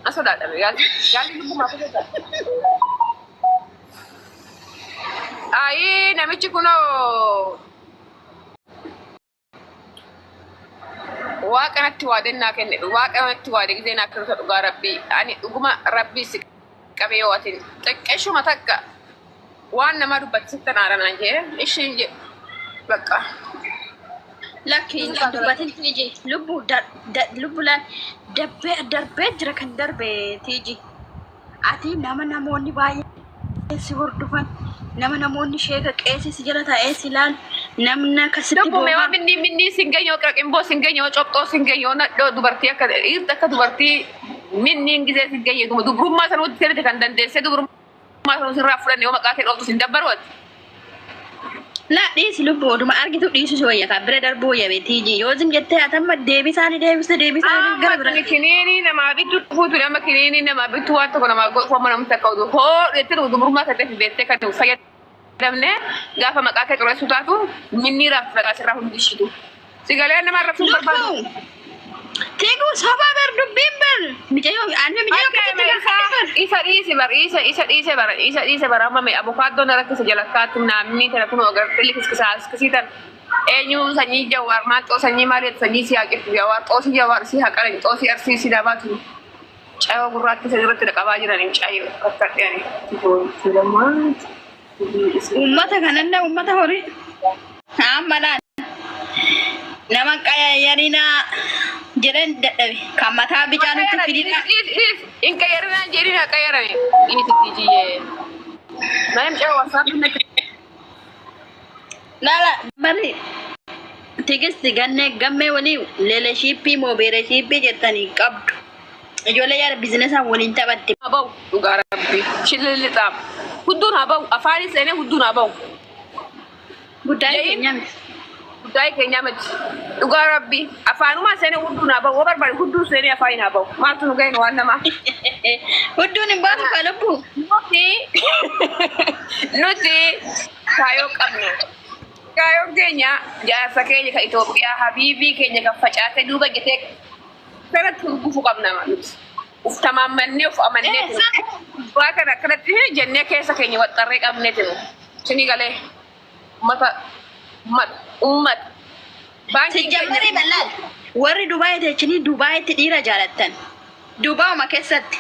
Na sodaadhame gaazii gaazii lubbumaa sodaadha. Ayii, namichi kunoo Waaqa natti waadennaa kenne, Waaqa natti waade gisee naa kennuta. Dhugaa Rabbii, ani dhuguma Rabbii si qabee, yoo atin xiqqeeshuma takka waan namaa dubbatti sitti naara naan jee ishiin jee bakka. Lakki, hin dubbatin Tiiji. Lubbu lubbu laal, dabbee darbee jira kan darbe. Tiiji. Ati nama namoonni baay'een si hordofan, nama namoonni sheeka qeesii si jala taa'ee si ilaalu, namni akkasitti Lubbu mee boohaa. Waan minni minni sin geenye, yoo qiraqinboo sin geenye, yoo cophxoo sin geenye, yoo nadhoo dubartii akka dhiirti akka dubartii minni hin gisee sin geenye, dubrummaa sanuutti sirriitti kan dandeessee dubrummaa sanuu sirraa fudhanne, yoo maqaa kee dhooftu sin dabbaru ati. Laa, dhiisi lubbu, oduma argitu dhiisu si wayya, kan bira darbuu wayya Tiiji. Yoo zim jettee atamma deebisaanii deebiste deebisaanii gara Amma bira. tuni kiniinii namaa bittu fuutu, nama kiniinii namaa bittu, waan tokko namaa godhu, amma namni takka oduu hoo jettee dubrummaa kan beektee kan fayyadamne, gaafa maqaa kee xureessuu taatu minni raabsa sirraa hundi ishiitu. Si galee nama arrabsuun barbaadu. Lubbu. Tigu soba bar, dubbiin bar. Micayyoo ani micayyoo Akka akkasitti isa gaafadhe bar. Isa dhiisi bar, isa dhiise bar, isa dhiise bar. Amma mee abukaaddoo na rakkisa jala kaattu naamni tana kun agartee likiskisaa kiskisii tan eenyu sanyii Jawaar maal sanyii maal sanyii si haqiftu Jawaar xoosii Jawaar si haqaran, xoosii Arsii si dabaatu cayoo gurraatti isa irratti dhaqabaa jiran hin cayyoo rakkadhe ani. Uummata kanallee uummata horii. Amma laal. Nama qayyarinaa jedhan dadhabe. Kan mataa bicaa nutti fidina. Hin qayyarinaan jedhin, haa qayyarani. Dhiisi jiyyee. Maayim cayoo WhatsApp natti. Laala bari Tigisti gannee gammee walii leeleshiippii moo beereshiippii jettanii qabdu. Ijoollee yaada bizinesaan waliin taphatti. Haa ba'u, dhugaa Rabbii shillillixaam hudduun haa ba'u, afaanis seenee hudduun haa ba'u. Guddaa Ya'iin keenyaa miti. Guddaa keenyaa miti, dhugaa Rabbii, afaanumaa seenee hudduun haa ba'u. Yoo barbaade hudduun seenee afaaniin haa ba'u. Maaltu nu ga'e waan namaa? Hudduun hin baatu ka lubbu. Nuti kaayoo qabna. Kaayoon keenya jaarsa keenya ka Itoophiyaa, habiibii keenya kan facaasee duuba jetee kanatti hurgufuu qabna nuti. Uf tamaammannee, uf amannee gubbaa kana akkanatti jennee keessa keenya waxxarree qabneeti nu. Isinii galee, ummata, ummata, ummata. Baankiin keenya Sijjammarii bal'aan warri Dubaayii teechanii Dubaayitti dhiira jaalattan. Dubaayuma keessatti.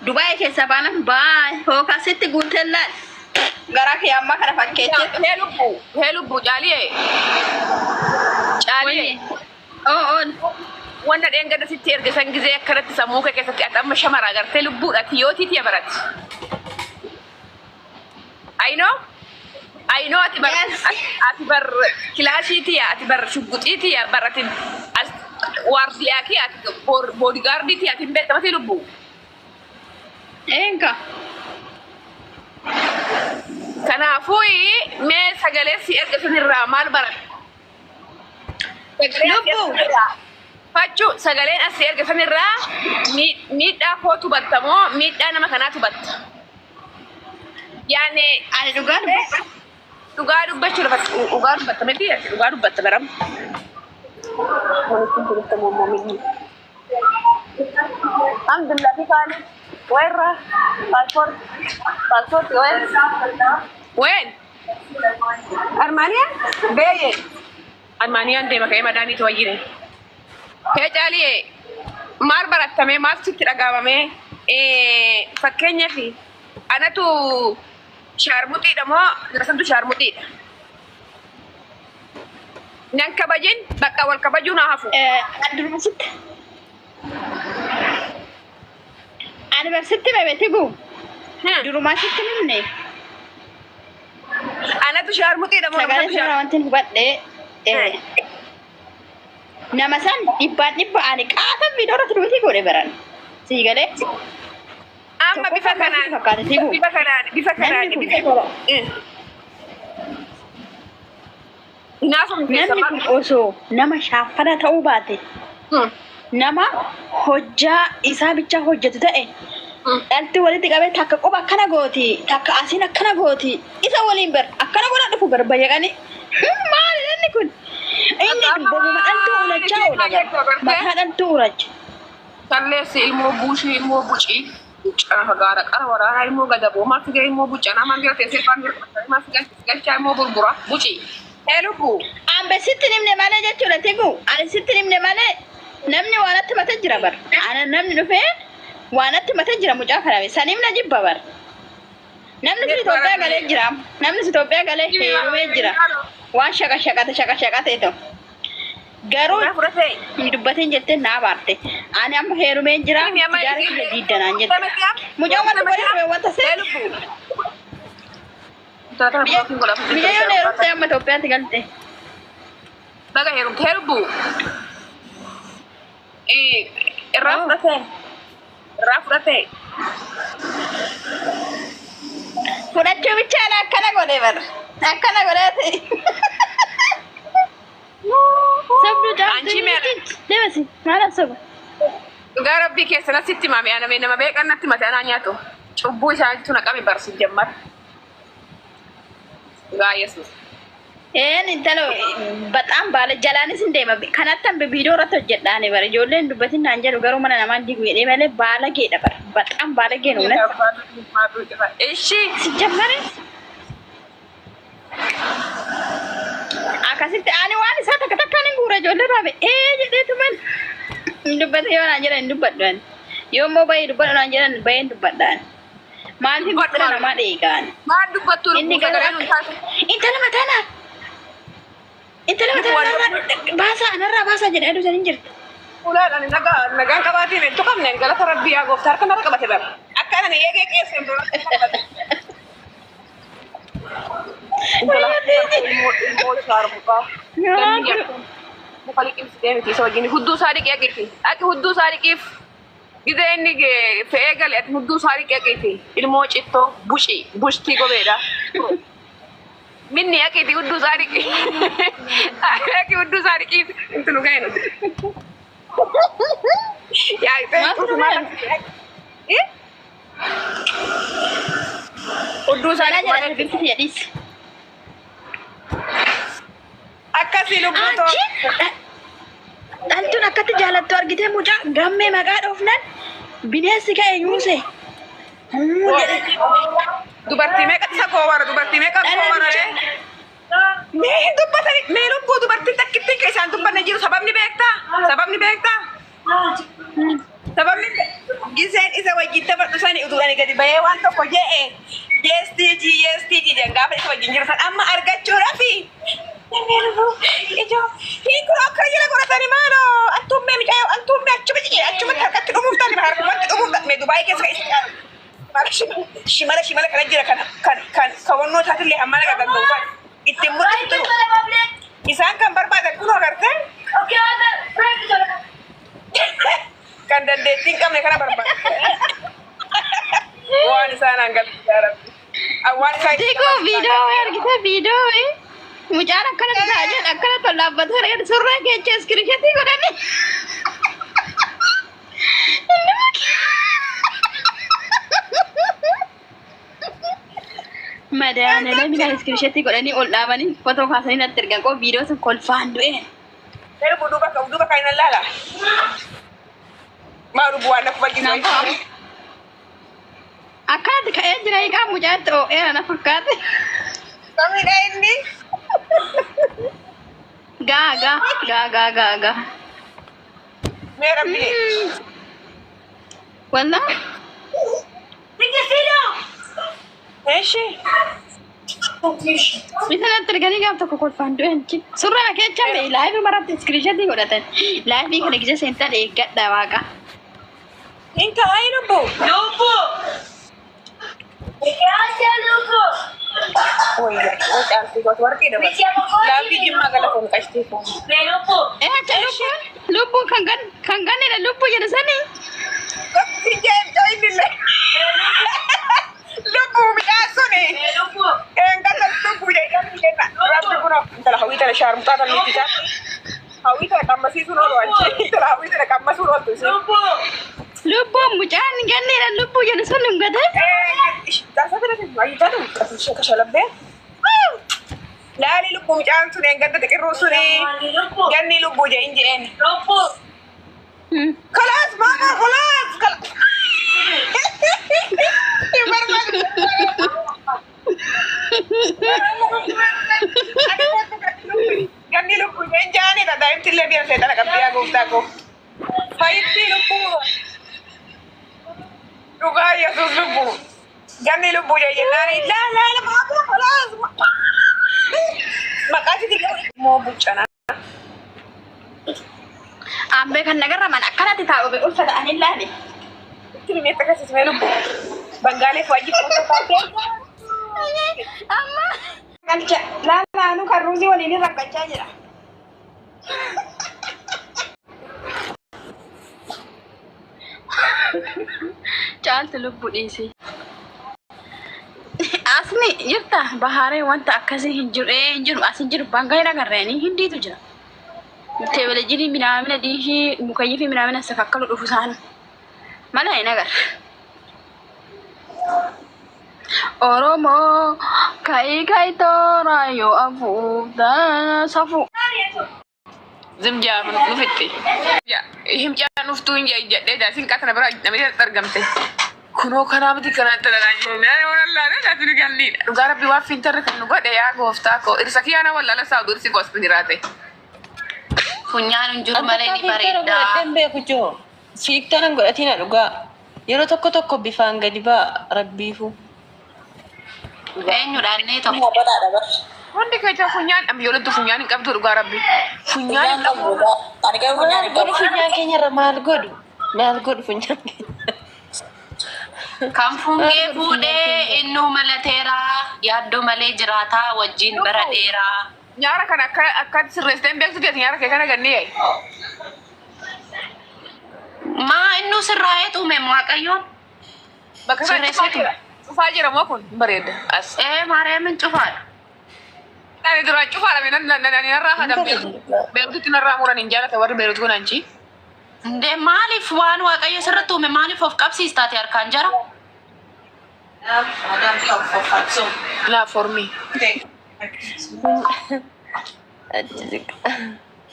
Dubaayii keessa baanan baay hookaasitti guuteen laal. Garaa kee ammaa kana fakkeettee. Hee lubbu, hee lubbu, caaliyee. Caaliyee. Oo oon. Wanna dheengadda sitti erge san gizee akkanatti sammuu kee keessatti, ati amma shamara agartee lubbuudha, ati yootii tiya barati. I know. I know, ati bar ati bar kilaashii tiya, ati bar shugguxii tiya bar, ati as waardiyaa kee, ati bodyguardii tiya, ati hin beektamati lubbu. Eenka. Kanaafuu mee sagalee si erge sanirraa maal baratte? Sagalee asii Lubbu. erge sanirraa Fachu, sagaleen asii erge sanirraa miidhaa kootu batta moo miidhaa nama kanaatu batta? Yaani Ani dhugaa dubbadha. Dhugaa dubbachuu lafa dhugaa dubbatta miti, ati dhugaa dubbatta baram. Alhamdulillah, fi kaali. Weerra passport, passport وين وين Armaaniyaa beeyye Armaaniyaan deema ka'ee madaamiitu wayyine. Hee caaliyee, maal barattamee, maal sitti dhagaamamee? Fakkeenyaaf anatu shaarmuxiidha moo nasantu shaarmuxiidha? Nan kabajin, bakka wal kabajuu naa hafu. Ani duruma sitti. Ani bar sitti meme tigu. Durumaa sitti himne. Anatu shaarmuxiidha moo Sagalee nasantu sirraa shaarmuxiidha? wanti hubadhe nama san dhibbaan dhibba ani qaatan viidiyoo irratti duutii godhe baran. Sii galee. Amma bifa Tokkoffaa kanaan fakkaate tigu. Bifa kanaan, bifa kanaan Namni kun bifa Naasuma keessa Namni maal kun osoo nama shaaffana ta'uu baate, nama hojjaa isaa bicha hojjetu ta'e, dhalti walitti qabee takka quba akkana gooti, takka asiin akkana gooti, isa waliin bar akkana godha dhufu bar bayyaqanii. Maali inni kun? Inni bobuma dhaltuu ulachaa oola bar. Mataa dhaltuu ulacha. Kalleessi ilmoo buushii ilmoo bucii. Buccana gaara qara waraanaa ilmoo gadaboo maal figa ilmoo buccanaa maal gara teessee faan maal figa galchaa ilmoo gurgura bucii. Ee lubbuu. Ambe sitti himne malee jechuudha Tigu. Ani sitti himne malee namni waan natti mate jira bar. Ana namni dhufee waan natti mate jira mucaa kana. Saniif na jibba bar. Namni sun Itoophiyaa galee jira. Namni sun Itoophiyaa galee heerumee jira. Waan shaqa shaqate shaqa shaqate ta'u. Garuu Suuraa fudhatee. hin dubbatin jettee naa baarte. Ani amma heerumee jira. Tidaara kiyya diiddanaan jette. Mucaan wanta godhe ture wanta Ee see. lubbuu. Intala kana blocking godhaa. Mucayyoon heerumtee amma Itoophiyaatti galte. Baga heerumtee lubbuu. Irraa fudhatee. Irraa fudhatee. Fudhachuu bichaan akkana godhe bar. Akkana godheeti. Sabdu Anchi meeqa? Deemasi maal soba? Dhugaa rabbii keessa nasitti himame ana nama beekan natti mate anaa nyaatu. Cubbuu isaaniitu na qabe barsi jammar. Dhugaa Yesuus. Een intalo baxaan baala jalaanis hin deema. Kanatti hambe viidiyoo irratti hojjedhaani bara. Ijoolleen dubbatin naan jedhu garuu mana namaan digu jedhee malee baala geedha bara. Baxaan baala geenu natti. Ishi. Si jammare. Akkasitti ani waan isaa takka takkaan hin guura ijoollee raabe ee jedheetu man. Hin dubbate yoo naan jedhan hin dubbadhu ani. Yoo immoo bahee dubbadhu naan jedhan baheen dubbadhaan. Maaliif Dubbadhu. namaa dheegaan? Maal dubbattu Inni lubbuu garuu sagalee nun taatu. Intala mataana. Intala mataana narraa baasaa narraa baasaa jedhee aduu hin jirtu. Ulaan ani nagaa nagaan qabaatiin hedduu qabne galata rabbii yaa gooftaa harka narra qabate bara. Akka ani eegee qeesseen dura qabate. Intala ilmoo ilmoo shaarmuqaa. Muka liqimsitee miti isa wajjin hudduu isaa dhiqee aqiiti. Ati hudduu isaa dhiqiif gizee inni fe'ee gale ati hudduu isaa dhiqee aqiiti. Ilmoo cittoo bushii bushtii gobeedha. Minni aqiiti hudduu isaa dhiqi. Aqi hudduu isaa dhiqiif inti nu ga'e nuti. Yaa Maal maal Hudduu isaa Sanaa dhiqu jedhan malee. bifti jedhis. Akkasii lubbuu too. Achi dhaltuun akkatti jaalattu argitee mucaa gammee maqaa dhoofnan bineensi ka'e yuuse. Dubartii meeqa isa koowara dubartii meeqa koowara ree? Mee hin dubbatani mee lubbuu dubartiin takkittiin kan isaan dubbanne jiru sababni beektaa? Sababni beektaa? Sababni giseen isa wajjin taphadhu sani utuu ani gadi bahee waan tokko je'e yes tiiji yes tiiji jedhan gaafa isa wajjin jiru san amma argachuudhaafi. Mee lubbuu ijoo hiikuu akkana jala godhatani maaloo antuummee micaayoo antuummee achuma ciqee achumatti harkatti dhumuuf taane harkumatti dhumuuf taane mee Dubaayii keessa kan isa caalu. Shimala shimala kana jira kan kan kan kawannoo isaatillee hamma naga danda'u ittiin mul'atu turu. Isaan kan barbaadan kun agartee kan dandeettii hin qabne kana barbaada. Waan isaan hangalchisaa rabbi. Waan isaan Tiku viidiyoo wayii argitee viidiyoo wayii mucaan akkana taa'aa jedha akkana tollaabbatee re'een surraa keessa iskiriishatii godhanii. Madaala mina iskiriishatii godhanii ol dhaabanii footoo kaasanii natti ergan qoo viidiyoo sun kolfaan du'e. Garuu duuba duuba kan hin laala. Maa lubbuu waan na kufachiisu. Akkanatti ka'ee jira hiikaa mucaatti oo'eera na fakkaate. Kamidha inni? Gaa gaa gaa gaa gaa gaa. Mee rabbi. Wallaa Eshi. Isa natti erganii gaaf tokko kolfaan du'e achi. Surraa keessa ba'e laayifii maratti iskiriishatii godhatan. Laayifii kana gisa seentan eeggadha waaqa. Hin kaa'ee lubbuu. Wayya caaltii gootu warqii dha. Laaffii jimmaa galatoon qashtii kun. Ee acha lubbuun lubbuun kan gan kan ganneedha lubbuu jedhu sanii. Lubbuu midhaan suni. Eengalla lubbuu jedhanii jenna. Rabbi kun intala hawwii tana shaarmuxaa tan miti isaa. Hawwii tana qammasiisuun oolu achi. Intala hawwii tana qammasuun ooltu isin. Lubbuun mucaan ganneedha lubbuu jedhu sun hin gate. Laali lubbuu mucaan sun eengadda xiqirruu suni ganni lubbuu jedhin jedheen. Kalaas maama kalaas kalaas. Hin barbaadu. Ganni lubbuu isheen jaanidha. Daa'imti illee biyya seexana qabdi yaa gooftaa koo. Fayitti lubbuu. Dhugaa Yesuus lubbuu. Ganni lubbuu jennaan laa laa laa maama kalaas. Maqaa sitti moo buccana. Ambee kan nagarraman akkanatti taa'u be ulfa ta'anii laale. Itti mimeetti agarsiismee lubbuu. Bangaaleef waajjii footoo kaatee. Amma Galcha laalaanu kan ruuzii waliin rakkachaa jira. Caaltu lubbu dhiisi. Asni jirta bahaaree wanta akkasii hin jiru ee hin jiru as hin jiru banga hin agarreeni hindiitu jira. Teewelejinii minaamina diishii mukayyii fi minaamina safakkalu dhufu isaan mala hin agarre. Oromoo ka'ii ka'ii toora yoo afuufta safuu. Zim jaa nufitti. Himcaa nuftuu hin jedhee jaasin qaa kana bira namni argamte. Kunoo kanaa miti kanaa talanaa jennaan wallaale jaasin galliidha. Dhugaa rabbi waan fintarri kan nu godhe yaa gooftaa koo irsa kiyyaa na wallaala saa oduu irsi koos jiraate. Funyaan hin jiru malee Akka ni fiiktara bareeda. godhadheen beeku joo. Fiiktara hin godhatina dhugaa. Yeroo tokko tokko bifaan gadi ba'a rabbiifu. Eenyudhaan nee tokko. Badhaadha bar. Hundi keessa funyaan dhamyoolottu funyaan hin qabdu dhugaa rabbi. Funyaan Funyaan hin qabu qabdu. dhugaa. Ani garuu funyaan Maal hin godhu qabu. funyaan keenyarra maal godhu? Maal godhu funyaan keenya? Kan Maal fungee godhu funyaan fuudhee keenya? innuu malateeraa yaaddoo malee jiraataa wajjin bara dheeraa. Nyaara kana akka akka sirreessitee hin beektu teeti nyaara kee kana gannee yaa'i. Maa innuu sirraa'ee tuume waaqayyoon Bakka sana cufaa sirreessee tume. jira. Cufaa jira moo kun hin bareeda. As. Ee Maariyaamin cufaadha. Ani duraan cufaadha nan nan nan narraa Hin hadan bareedu dhugaa. Beeruutitti narraa muran hin jaalata warri Beeruut kun anchi. Indee maaliif waan waaqayyo sirratti uume maaliif of qabsiistaati harkaan jara? Laa formii. Achi siqa.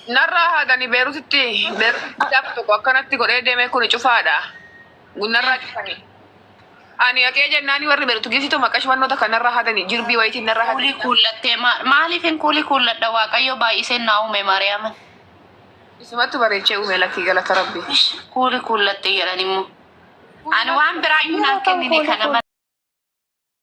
Narraa haadani Beeruutitti Beeruutitti gaafa tokko akkanatti godhee deemee kun cufaadha. Narraa cufani. Ani haqee jennaani warri Beeruut geessitu maqaa shifannoota kan narraa haadani jirbii wayitiin narraa Kuulii haadani. kuullattee maaliif hin kuulii kuulladha waaqayyo baay'isee naa uume Maariyaamin. Isumattu bareechee uume lakkii galata rabbi. Kuulii kuullattee jedhan immoo. Ani waan biraayyuu Yeroo naan kam kennine kuulii kana malee.